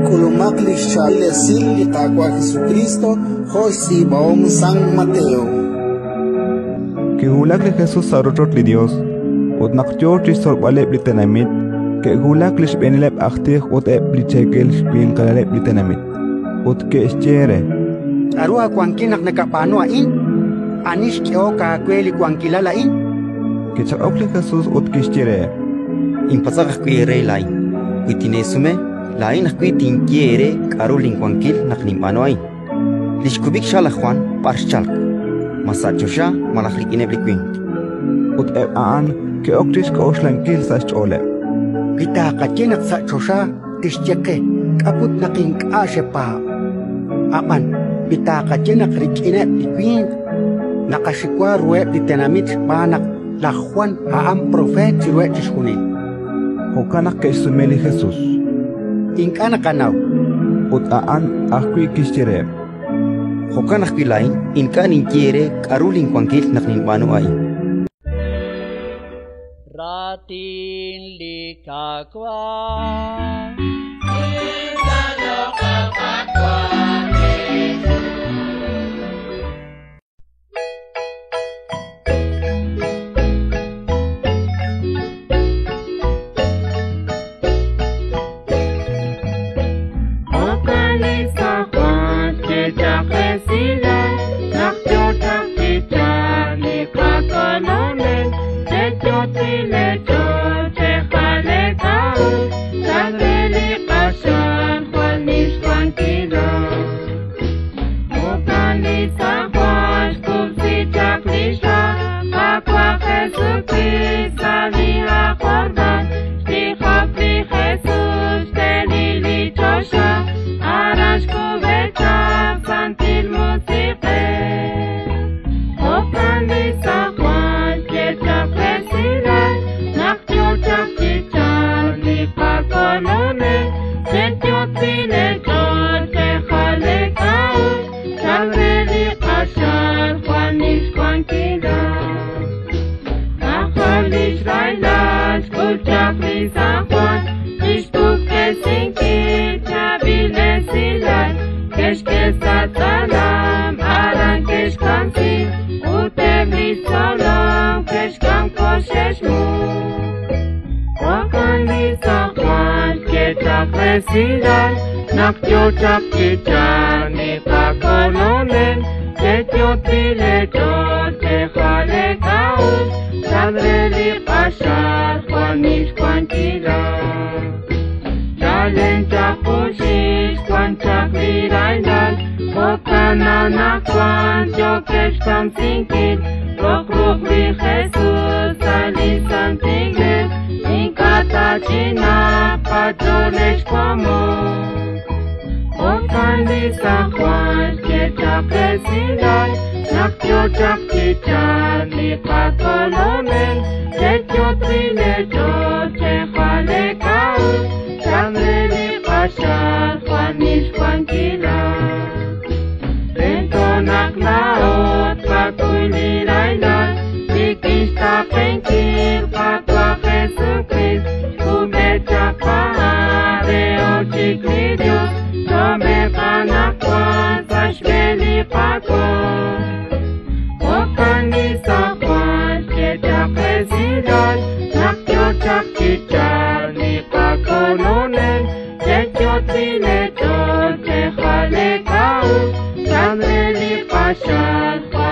K'ulumaq li xchaab'il esil li Qaawa' Jesukristo jo' xtz'iib'ahom San Mateo. Kiwulak li Jesus sa' rochoch li Yos, ut naq yo chi xtzolb'aleb' li tenamit, ke'wulak li xb'eenileb' aj tij ut eb' li cheekel xwinqilaleb' li tenamit, ut ke'xye re: K'aru aawankil naq nakab'aanu a'in? Ani xk'ehok aawe li wankilal a'in? Kichaq'ok li Jesus ut kixye reheb': Inpatz'aq ajwi' eere laa'in. Wi tineesume, laa'in ajwi' tinye eere k'aru linwankil naq ninb'aanu a'in. Li xkub'ik xha' laj Jwan b'ar xchalk? Ma sa' choxa malaj rik'ineb' li winq? Ut eb' a'an ke'ok chi xk'oxlankil sa' xch'ooleb': Wi taaqaye naq sa' choxa, tixye qe: «K'a' put naq ink'a' xepaab'?» Ab'an wi taaqaye naq rik'ineb' li winq, naqaxiwa ruheb' li tenamit xb'aan naq laj Jwan a'an propeet chiruheb' chixjunil. Jo'kan naq ke'xsume li Jesus: Ink'a' naqanaw. Ut a'an ajwi' kixye reheb': Jo'kan ajwi' laa'in ink'a' ninye eere k'aru linwankil naq ninb'aanu a'in. Raatin li Qaawa'.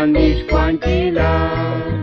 Juan Ixcuanquila.